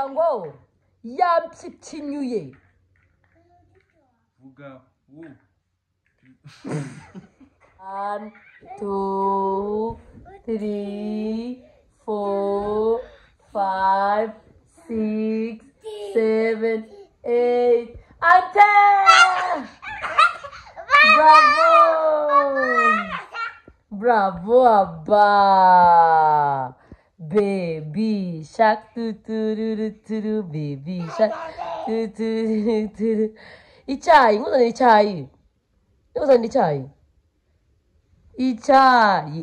vuga ngo yampyitinyuye. Vuga wo. 1, 2, 3, 4, 5, 6, 7, 8, and 10. Bravo, Abba. Baby shark, baby shark, Icyayi, nguzanira icyayi. Nguzanira icyayi. Icyayi.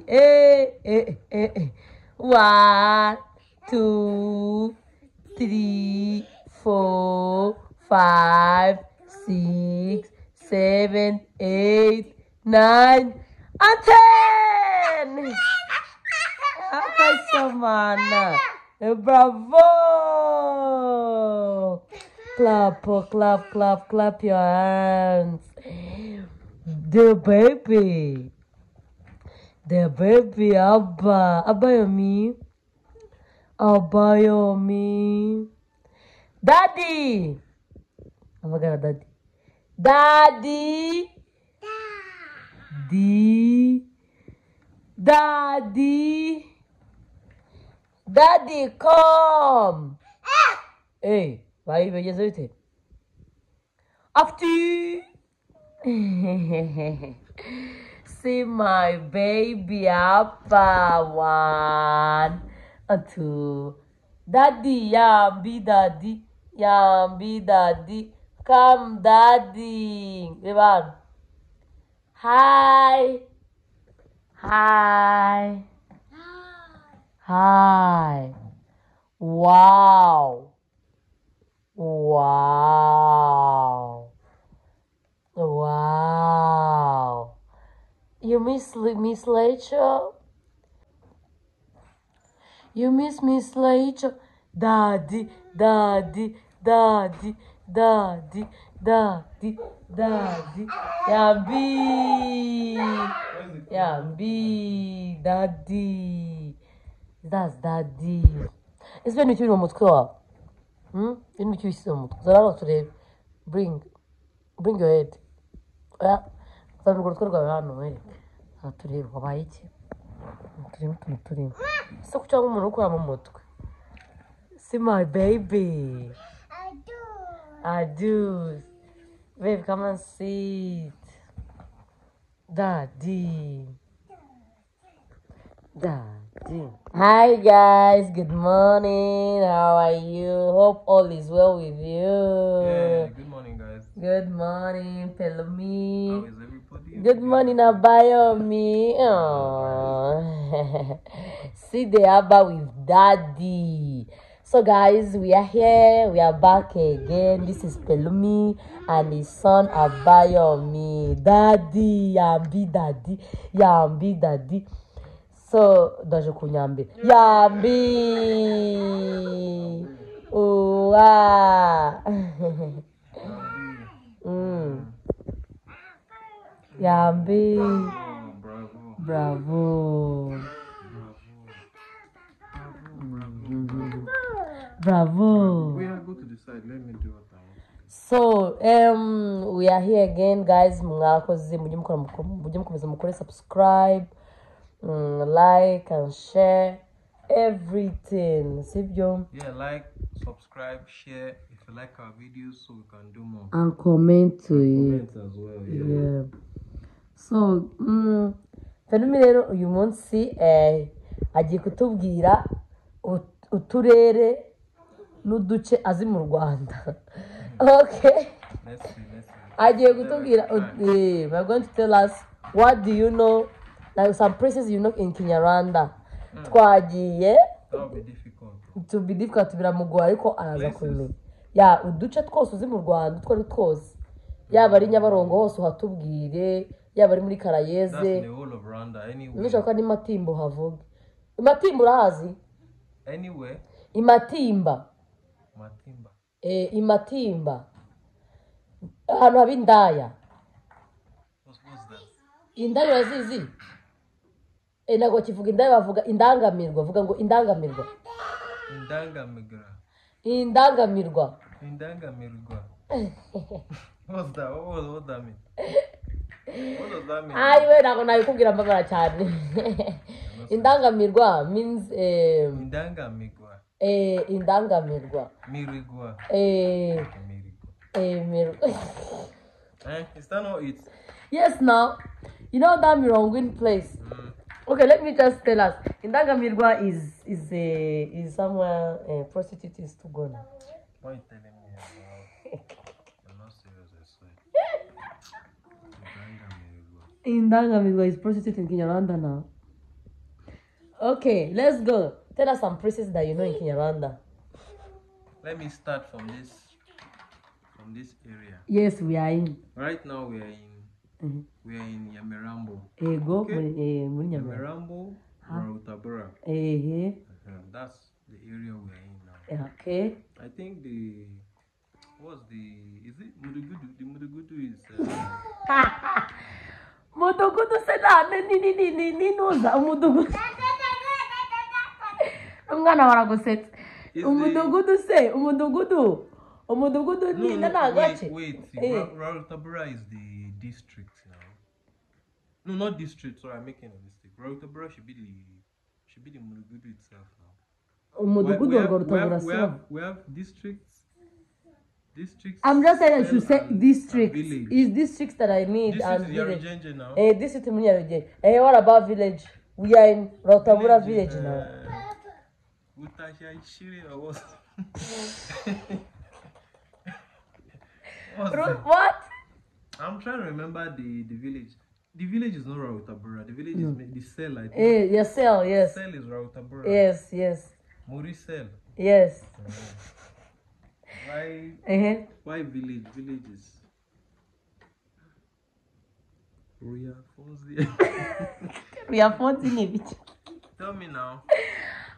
1, 2, 3, 4, 5, 6, 7, 8, 9, and 10. Mana. Bravo. Clap, clap, clap, clap your hands. The baby, Abba, Abayomi, Daddy. Oh my God, Daddy, Daddy, come. Hey, why are you doing? After you. See my baby Abba. 1 and 2. Daddy, Yambi, Daddy. Come, Daddy. Everyone. Hi. Wow. You miss Miss Rachel? You miss Miss Rachel? Daddy. Yambi, Daddy. That's Daddy. It's when you know what's up. You need to see what. So today, bring your head. Yeah. So I'm going to go around. Today, what about it? Today. So kuchanga umuntu ukora mu mutwe. See my baby. I do. Babe, come and sit. Daddy. Hi guys, good morning. How are you? Hope all is well with you. Yeah, good morning guys. Good morning, Pelumi. How is everybody? Good morning, Abayomi. Oh. See the Abba with Daddy. So guys, we are here. We are back again. This is Pelumi and his son Abayomi. Daddy, Yambi, Daddy. So, doje kunyambi. Yambi. Uwa. Yambi. Bravo. We are go to the side. Let me do what I want. So, we are here again, guys. Mwakoze mujye mukomeza mukore subscribe, like and share everything. Sibyo? Yeah, like, subscribe, share if you like our videos so we can do more. And comment to it. Comment as well. Yeah. So, Pelumi rero uyu munsi agiye kutubwira uturere n'uduce azi mu Rwanda. Okay. Let's see. Agiye kutubwira we're going to tell us what do you know, like some places you know in Kinyarwanda. Twagiye that will be difficult. To be difficult biramugora ariko araza kumenya. Ya uduce twose uzi mu Rwanda twari twose. Yaba ari Nyabarongo hose uhatubwire, yaba ari muri Karayeze. That's the whole of Rwanda anyway. Nishaka ni Matimbo havuga. Matimbo urahazi? Anywhere. Imatimba. Imatimba. Ahantu haba indaya. What's that? Indaya urazizi? Ntabwo kivuga indaya bavuga indangamirwa. Vuga ngo indangamirwa. Indangamirwa. Indangamirwa. Indangamirwa. What's that? What that mean? What does that mean? Ay, wait, I'm gonna kubwira mbabara cyane. Indangamirwa means Indangamirwa. Indangamirwa. Mirigwa. Mirigwa. Is that not it? Yes, now. You know that Mirongwin place. Okay, let me just tell us. Indangamirwa is somewhere prostitutes to go now. Why are you telling me about? I'm not serious, I swear. Indangamirwa is prostitute in Kinyarwanda now. Okay, let's go. Tell us some places that you know in Kinyarwanda. Let me start from this area. Yes, we are in. Right now we are in Nyamirambo. Go okay? Nyamirambo, Rwarutabura. That's the area we are in now. Okay. I think is it Mudugudu? The Mudugudu is Mudugudu sena ni noza Mudugudu. Umwana waragusetsa. Umudugudu ni nagace. Wait. Rwarutabura is the district now. No, not district. Sorry, I'm making a mistake. Rwarutabura should be the Mudugudu itself now. Umudugudu wa Rwarutabura. We have districts. I'm just saying I should say districts. Is districts that I need this and is village. Now. This is Munyarujenje. What about village? We are in Rwarutabura village now. What? I'm trying to remember the village. The village is not Rwarutabura. The village is the cell, I think. Yes, cell, yes. Cell is Rwarutabura. Yes. Muri cell. Yes. Why village? Villages. Ruyafonzi. Tell me now.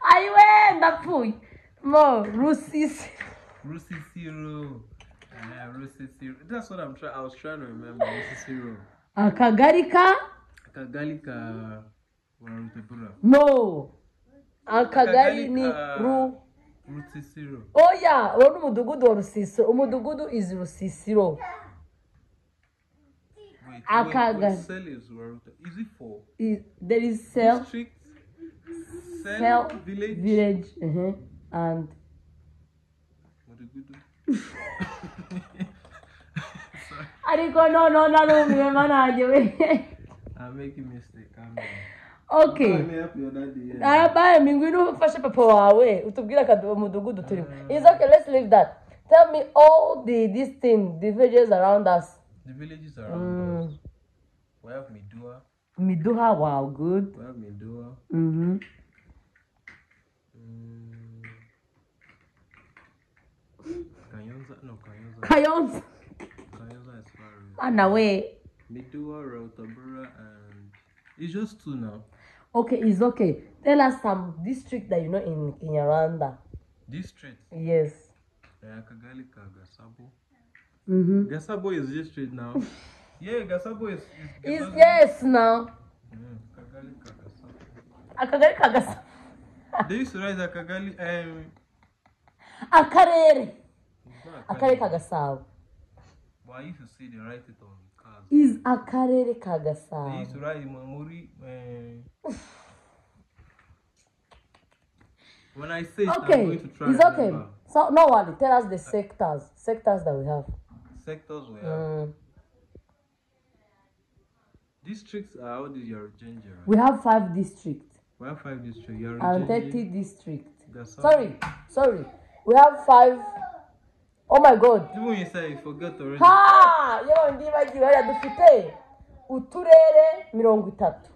I went that point. No, Rusisiro. Rusisiro. That's what I was trying to remember. Rusisiro. Akagarika Rwarutabura. No. Akagari ni Rusisiro. Oh yeah, one umudugudu wa Rusisiro. Umudugudu is Rusisiro. Wait, cell is Rwarutabura. Is it for? There is cell. District. Cell, village. And Mudugudu. I didn't go, no, I'm making mistake. Okay. Arabaye mingwino ufashe papa wawe utubwira kado mudugudu turimo. It's okay, let's leave that. Tell me all the villages around us. The villages around us. We have Midua. Midua, wow, good. We have Midua. Kayonza is far away. Midua, Rwarutabura, and it's just 2 now. Okay, it's okay. Tell us some district that you know in Kinyarwanda. District? Yes. Akagalika, Gasabo. Gasabo is district now. Yeah, Gasabo is yes now. Akagalika, Gasabo. They used to write Akagali. Akarere. Akarere Kagasabo. But I used to see they write it on cars. Is Akarere Kagasabo. They used to write Mamuri. When I say it, okay, I'm going to try. It's okay. So no worry. Tell us the sectors that we have. Sectors we have. Districts are all these Yarujenje, right? We have 5 districts. We have 5 districts. And 30 districts. Sorry. We have 5. Oh my God. Even when you say you forgot already. Ha! Yo ndibagiwe ya dufite uturere 30.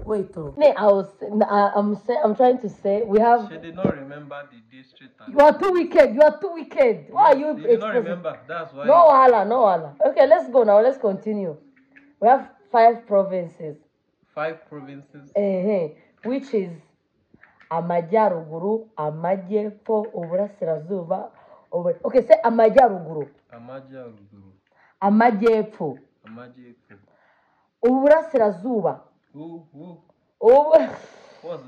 Wait. I'm trying to say we have. She did not remember the district. You are too wicked. Why are you? They did not remember. That's why. No hala. Okay, let's go now. Let's continue. We have 5 provinces. 5 provinces. Which is Amajyaruguru, Amajyepfo, Uburasirazuba. Okay, say Amajyaruguru. Amajyepfo. Uburasirazuba. What?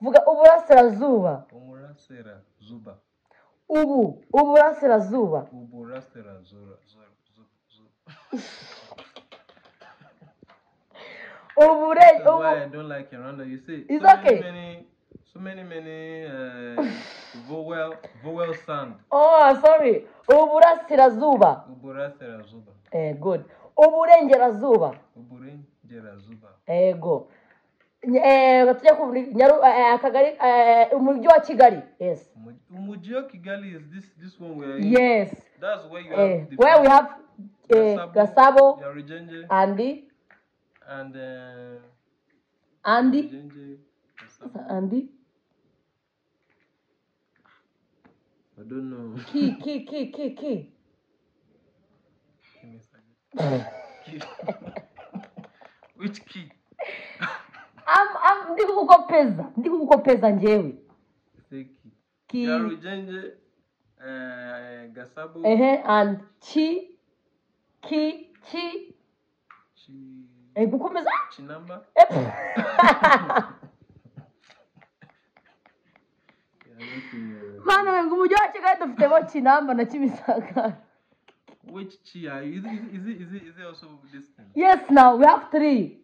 vuga uburasirazuba. Umurasera Zuba. Uburasirazuba. Uburasera Zura. That's why I don't like Yolanda. You see, It's so okay. many vowel sound. Oh, sorry. Uburasirazuba. Uburasera Zuba. Good. Uburengerazuba. Uburengerazuba. Go. Tujya ku akagari umujyi wa Kigali. Yes. Umujyi wa Kigali is this one where yes. That's where you have where we have Gasabo, Yarujenje, Andy. I don't know. Key. Which key? Ndi kukupeza njyewe. Key. Yarujenje, Gasabo. And Chi. Gukomeza? Chinamba. Mana ngo umujyi wa Kigali dufitemo Kinamba na Kimisagara. Which Chi are you? Is it also this thing? Yes, now we have 3.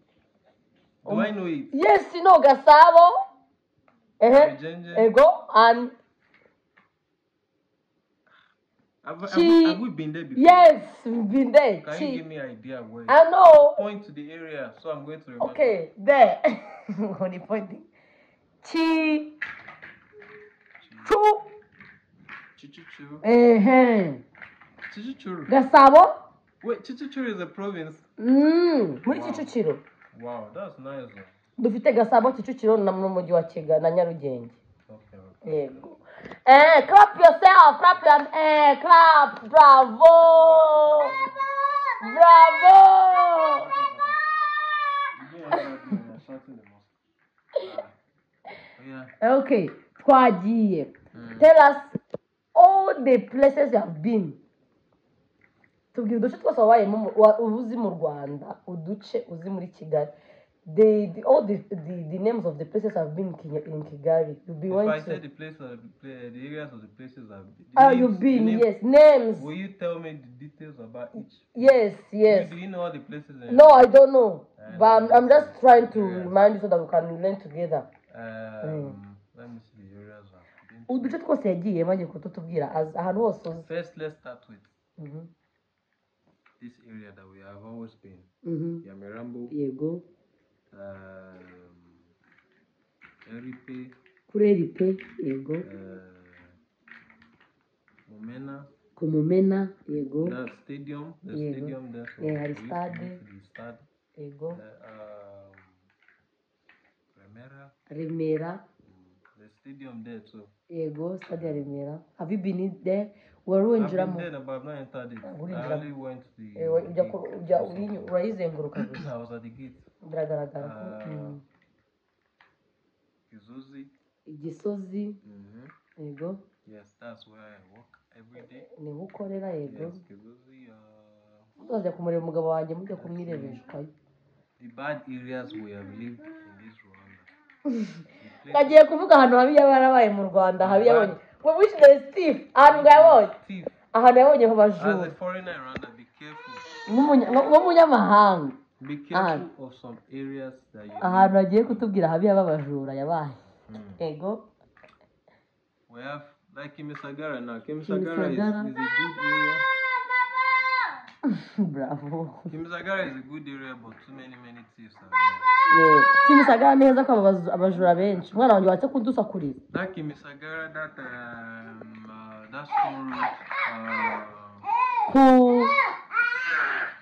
Do I know it? Yes, you know Gasabo. Ego and have we been there before? Yes, we've been there. Can you give me an idea where? I know. Point to the area, so I'm going to remember. Okay, there. Only pointing. Chi. Chichuchu. Chichuchuru. Gasabo. Wait, Chichuchuru is a province. Muri Kicukiro. Wow, that's nice. Dufite Gasabo, Kicukiro na mujyi wa Kigali na Nyarugenge. Okay. Yego. Clap yourself. Clap. Bravo. Okay. Twagiye. Tell us all the places you have been. Tubwire uduce twose wabayemo uzi mu Rwanda, uduce uzi muri Kigali. All the names of the places I've been in Kigali. If I say the areas of the places I've been. You've been, yes. Names. Will you tell me the details about each? Yes. Do you know all the places? No, I don't know. But I'm just trying to remind you so that we can learn together. Let me see the areas I've been. Uduce twose yagiye maze kutubwira ahantu hose uzi. First, let's start with this area that we have always been. Yamirambo. Yego. Eripe. Kuri Eripe, yego. Mumena, yego. The stadium there. So hari stade. Yego. Remera. The stadium there too. Yego, stade Remera. Have you been there? I've been there, but I've not entered it. I only went to the gate. I was at the gate. Gisozi. Yego. Yes, that's where I work every day. Niho ukorera, yego. Yes, Gisozi. Uzajya kumureba umugabo wanjye mujya kumwirebeshwayo. The bad areas we have lived in this Rwanda. Kagiye kuvuga ahantu habi yabarabaye mu Rwanda, habi yabonye. We wish there is thief. Ahantu yabonye. Ahantu yabonye ho bajura. As a foreigner in Rwanda, be careful. Nk'umunyamahanga. Be careful of some areas that you. Ahantu agiye kutubwira habi yababajura yabaye. Ego. We have like Kimisagara now. Kimisagara is a good area. Bravo. Kimisagara is a good area, but too many thieves are there. Kimisagara ni heza ko abajura benshi. Umwana wanjye watse kudusakurira. That Kimisagara, that school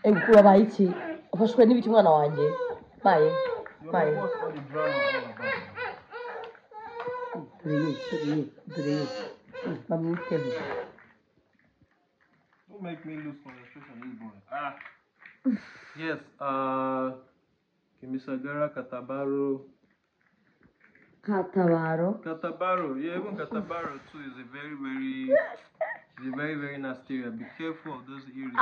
route. Kurabaye iki? Ufashwe n'ibiki umwana wanjye? Baye. Dore. Bamwiteho. Don't make me lose concentration, this boy. Yes, Kimisagara, Katabaro. Yeah, even Katabaro too is a very, very nasty area. Be careful of those areas.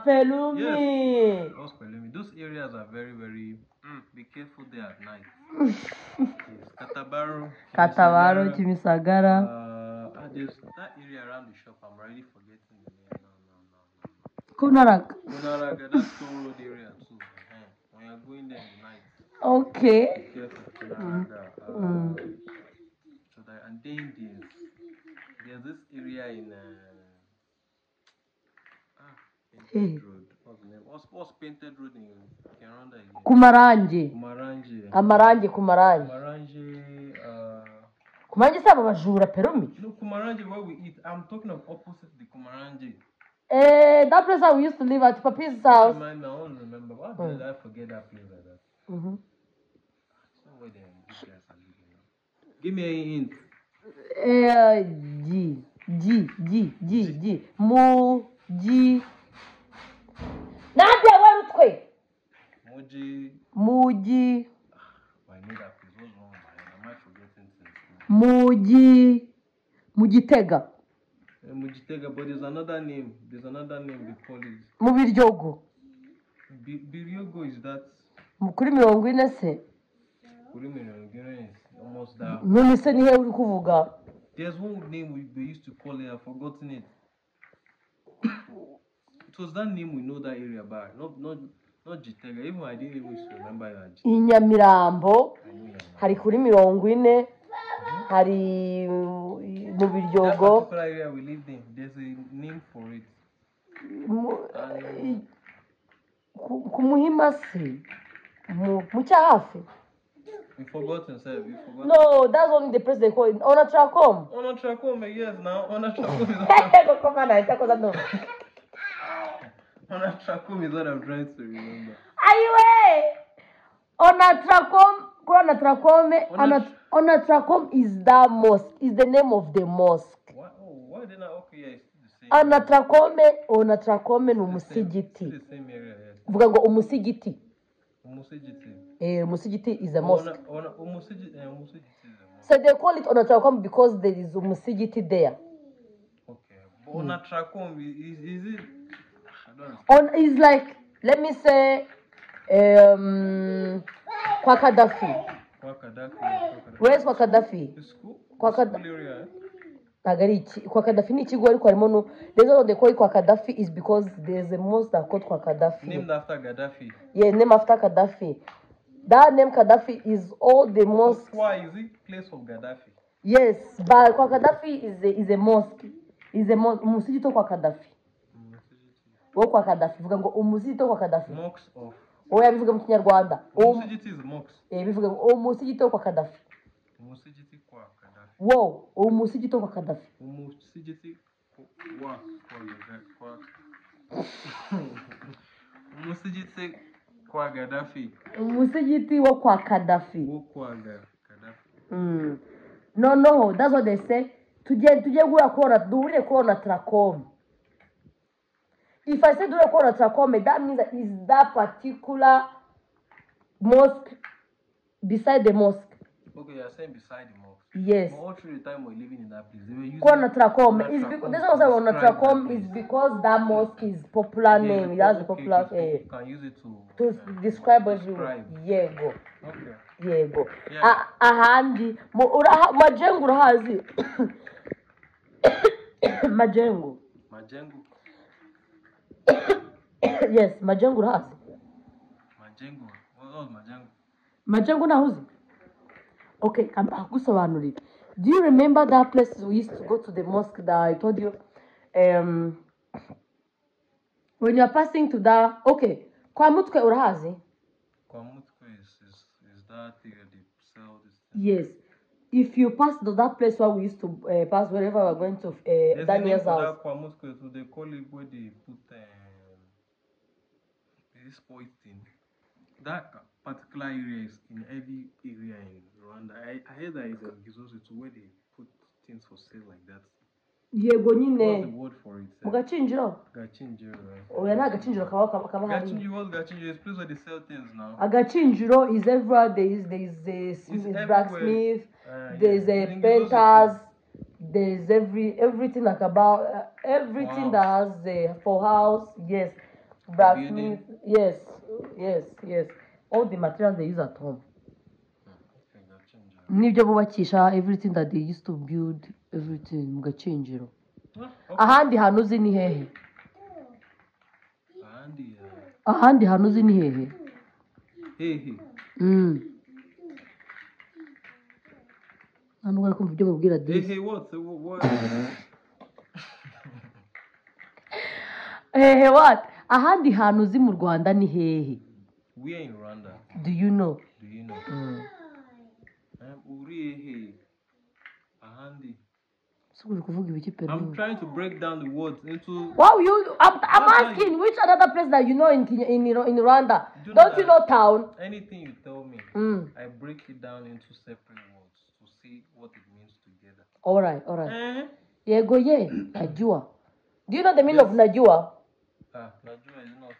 Pelumi. Yes, Pelumi. Those areas are very, very. Be careful there at night. Yes. Katabaro. Katabaro, Kimisagara. There's that area around the shop. I'm already forgetting the name. No. Kunarak. Kunaraga, that's Toll Road area too. When you're going there in the night. Okay. Be careful, Kunaraga. So that, and then there's this area in Painted Road. What's the name? What's Painted Road in Kironda again? Kumaranje. Kumaranje. Kumaranje saba bajura perumi. No, Kumaranje where we eat. I'm talking of opposite the Kumaranje. That place I used to live at Papi's house. I don't remember. Why did I forget that place like that? Somewhere there, these guys are living now. Give me a hint. G. Nadia warutwe. Muji. I know that place. What's wrong with my head? Am I forgetting things? Mujitega. Mujitega, but there's another name. They call it. Mubiryogo. Biryogo is that? Kuri 40 se. Kuri 40 is almost that. None se ni he uri kuvuga. There's one name they used to call it. I've forgotten it. It was that name we know that area by. Not Jitega. Even I didn't even remember that. Inyamirambo. Hari kuri 40. Hari mu Biryogo. That particular area we lived in, there's a name for it. Kumuhima si. Muchahafi. We forgot himself. No, that's only the place they call it. Onatracom. Onatracom, yes, now. Onatracom is what I'm trying to remember. Anyway, Onatracom is the mosque. Is the name of the mosque. Why didn't I? Okay, yeah, it's the same. Onatracom ni umusigiti. It's the same area, yes. Vuga ngo umusigiti. Umusigiti. Umusigiti is a mosque. Umusigiti is a mosque. So they call it Onatracom because there is umusigiti there. Okay, but Onatracom is it? I don't know. Is like, let me say, Kwa Gaddafi. Where's Kwa Gaddafi? The school? Kwa School area. Kwa Gaddafi ni kigo ariko harimo no. The reason they call it Kwa Gaddafi is because there's a mosque that called Kwa Gaddafi. Named after Gaddafi. Yeah, named after Gaddafi. That name Gaddafi is all the mosques. So why is it place of Gaddafi? Yes, but Kwa Gaddafi is a mosque. Is a mosque. Umusigito Kwa Gaddafi. Wo Kwa Gaddafi. Vuga ngo umusigito Kwa Gaddafi. Mosque of. Oya bivuga mu Kinyarwanda. Umusigiti is mosque. Bivuga umusigito Kwa Gaddafi. Umusigiti Kwa Gaddafi. Wow, umusigito Kwa Gaddafi. Umusigiti Kwa Umusigiti Kwa Gaddafi. Umusigiti wo Kwa Gaddafi. Wo Kwa Gaddafi. No, that's what they say. Tujye gura kora duhurire kora Tracom. If I say duhurire kora Tracom, that means that is that particular mosque beside the mosque. Okay, you're saying beside the mosque. Yes. But all through the time we're living in that place, they were using Tracom. Is because this also Tracom is because that mosque is popular name. It has a popular. You can use it to describe as you. Yego. Okay. Yego. Ahandi majengo urahazi. Majengo. Yes, majengo urahazi. Majengo. What was majengo? Majengo nahuzi. Okay, gusobanurira. Do you remember that place we used to go to the mosque that I told you? When you are passing to that, okay. Kwa Mutwe urahazi? Kwa Mutwe is that area they sell this thing. Yes. If you pass to that place where we used to pass wherever we are going to Daniel's house. That Kwa Mutwe, so they call it where they put this spoil thing. That particular area is in every area in Rwanda. I heard that it's a Gizoso to where they put things for sale like that. Yego nyine. What's the word for it? Mugachinjiro. Gachinjiro, right? Oya na gachinjiro kaba hari. Gachinjiro, Gachinjiro is place where they sell things now. Agachinjiro is everywhere. There is a blacksmith. There's a painters. There's everything like about everything that has for house. Yes, blacksmith. Yes. all the materials they use at home. Okay, change. Nibyo bubakisha everything that they used to build everything mugacengero. Okay. Ahandi hantu uzi ni hehe? Ahandi. Ahandi hantu uzi ni hehe? Hehe. Hano bari kumva ibyo mubwira Hey, disi. what? Hehe what? Ahandi hantu uzi mu Rwanda ni hehe? We are in Rwanda. Do you know? Do you know? Uri ahandi. So uri kuvuga ibiki pe? I'm trying to break down the words into. Wow, I'm asking which another place that you know in Rwanda? Don't you know town? Anything you tell me, I break it down into separate words to see what it means together. All right. Yego ye, najua. Do you know the meaning of najua? Najua is not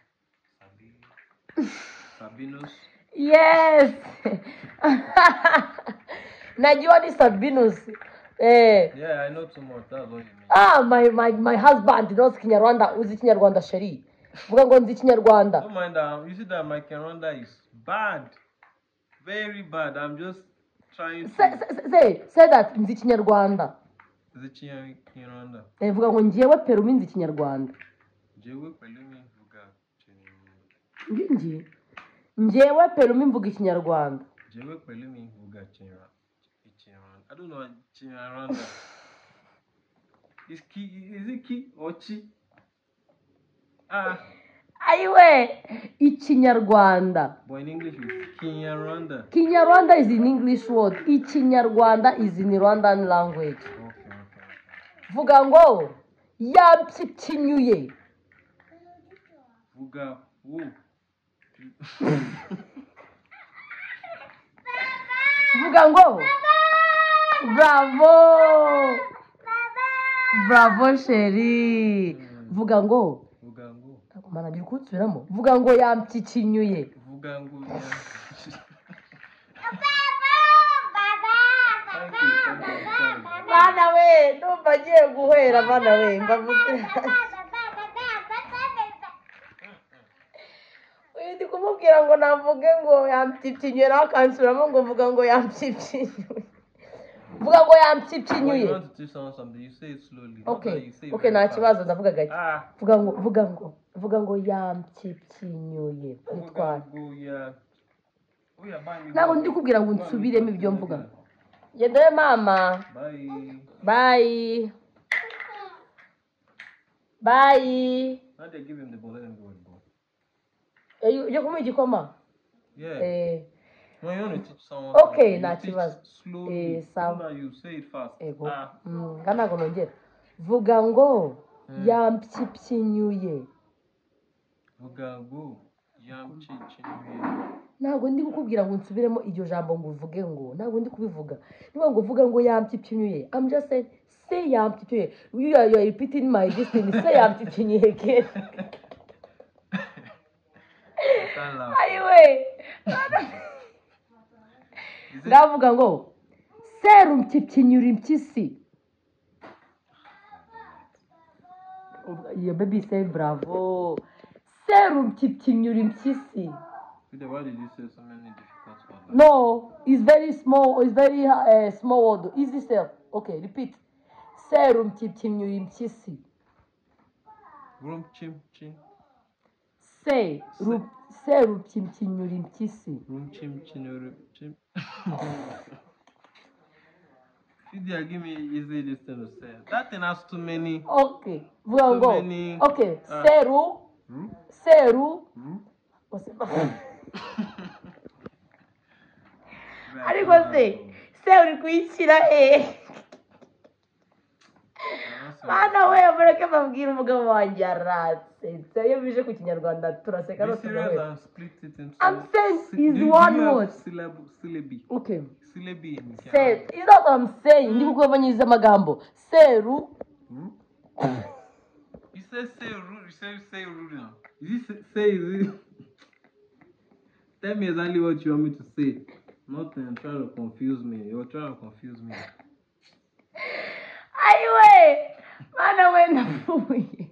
Sabinus. Yes. Najua ni Sabinus. Yeah, I know too much. That's what you mean. My husband knows Kinyarwanda. Uzi Kinyarwanda sheri. Vuga ngo nzi Kinyarwanda. Don't mind that. You see that my Kinyarwanda is bad. Very bad. I'm just trying to... Say that nzi Kinyarwanda. Nzi Kinyarwanda. Vuga ngo njewe Perumi nzi Kinyarwanda. Njewe Perumi mvuga Kinyarwanda. Njewe Perumi mvuga Kinyarwanda. Njewe Perumi mvuga Kinyarwanda. I don't know Kinyarwanda. Is it ki or chi? Aiwe, Ikinyarwanda. But in English it's Kinyarwanda. Kinyarwanda is an English word. Ikinyarwanda is in Rwandan language. Okay. Vuga ngo yampyikinyuye. Vuga wo. Vuga ngo Bravo chérie. Vuga ngo mana biri kutsubiramo. Vuga ngo yampyikinyuye. Vuga ngo Bana we, ndumva ngiye guhera bana we, mbavuze. Ndi kumubwira ngo navuge ngo yampyikinyuye nawe akansuramo ngo vuga ngo yampyikinyuye. Vuga ngo yampyikinyuye. You want to tell something, you say it slowly. Okay, nta kibazo ndavuga gake. Vuga ngo yampyikinyuye. Nitwara. Ntabwo ndi kubwira ngo nsubiremo ibyo mvuga. Gendere mama. Bye. Now they give him the ball and go. You're coming to come? Yeah. No, you want to teach someone. Okay, not slowly. Now you say it fast. Kana gonongera. Vuga ngo yampyikinyuye. Vuga ngo yampyikinyuye. Ntabwo ndi kukubwira ngo nsubiremo iryo jambo ngo uvuge ngo. Ntabwo ndi kubivuga. Niba ngo uvuga ngo yampyikinyuye. I'm just saying say yampyikinyuye. You are repeating my destiny. Say yampyikinyuye again. Aiwe. Ndavuga ngo serum kipkinyura impyisi. Your baby say bravo. Serum kipkinyura impyisi. Why did you say so many difficult words? No, it's very small. It's very small word. Easy self. Okay, repeat. Serum kipkinyura impyisi. Rum chim chim. Serum kipkinyura impyisi. Rum chim chim. Give me easy this thing to say. That thing has too many. Okay. So many. Okay. Seru. What's it? Ariko se uri kuyishyira Mana we mureke babwira umugabo wanjye aratse. Iyo bije ku Kinyarwanda turaseka no tunawe. I'm saying is one word. Syllabi. Okay. Syllabi. Say, is that what I'm saying? Ndi kugabanyiriza amagambo. Seru. You say seru, you say now. Is it say? Tell me exactly what you want me to say. Not trying to confuse me. You're trying to confuse me. Aiwe! Mana wenda fuye.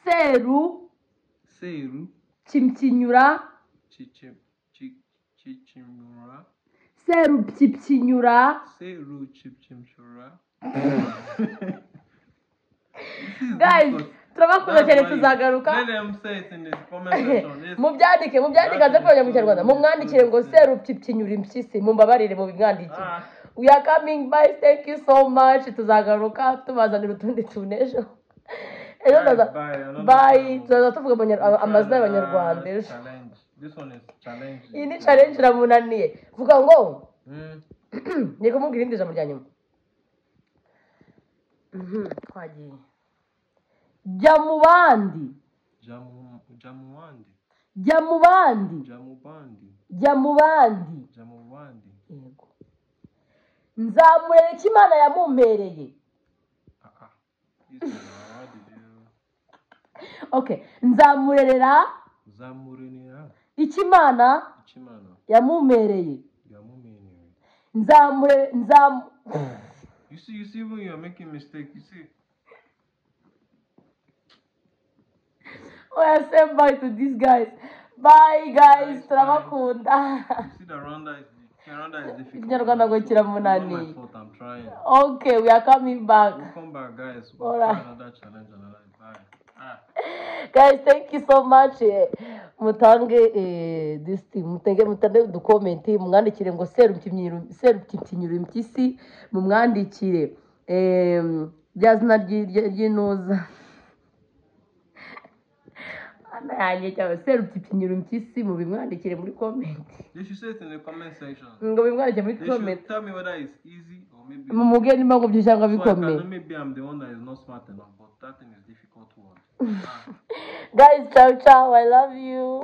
Seru. Seru. Chimchinyura. Chichimura. Serupyipyinyura. Seruchipchimchura. Guys, turabakunda cyane tuzagaruka. Let them say it in the comment section. Mubyandike aze kwanya mu Kinyarwanda. Mumwandikire ngo serupyipyinyura impyisi. Mumbabarire mu bimwandikire. We are coming by. Thank you so much. Tuzagaruka tubazanira utundi tunesho. Bye. Tuzaza tuvuga amazina y'Abanyarwanda ejo. This one is challenge. Iyi ni challenge iramunaniye. Vuga ngo niko mubwira indi jambo rya nyuma. Twagiye. Jya mu bandi. Jya mu bandi. Yego. Nzamurera icyo Imana yamumpereye. Okay. Nzamurerera icyo Imana yamumpereye. You see when you are making mistake, you see. Oh, I say bye to these guys. Bye guys, turabakunda. You see the Rwanda is difficult. Ikinyarwanda ngo kiramunaniye. It's not my fault, I'm trying. Okay, we are coming back. We'll come back, guys. All We'll right. try another challenge. Bye. Guys, thank you so much. Mutange this thing. Mutange du comment. Mwandikire ngo serupyipyinyura impyisi. Mumwandikire byazina ry'inoza. Anayanye cyangwa serupyipyinyura impyisi mubimwandikire muri comment. They should say it in the comment section. Ngo bimwandikire muri They comment. should tell me whether it's easy or maybe. Mumubwire nimba ngo byishanga bikomeye. Maybe I'm the one that is not smart enough, but that thing is difficult to watch. Guys, ciao ciao. I love you.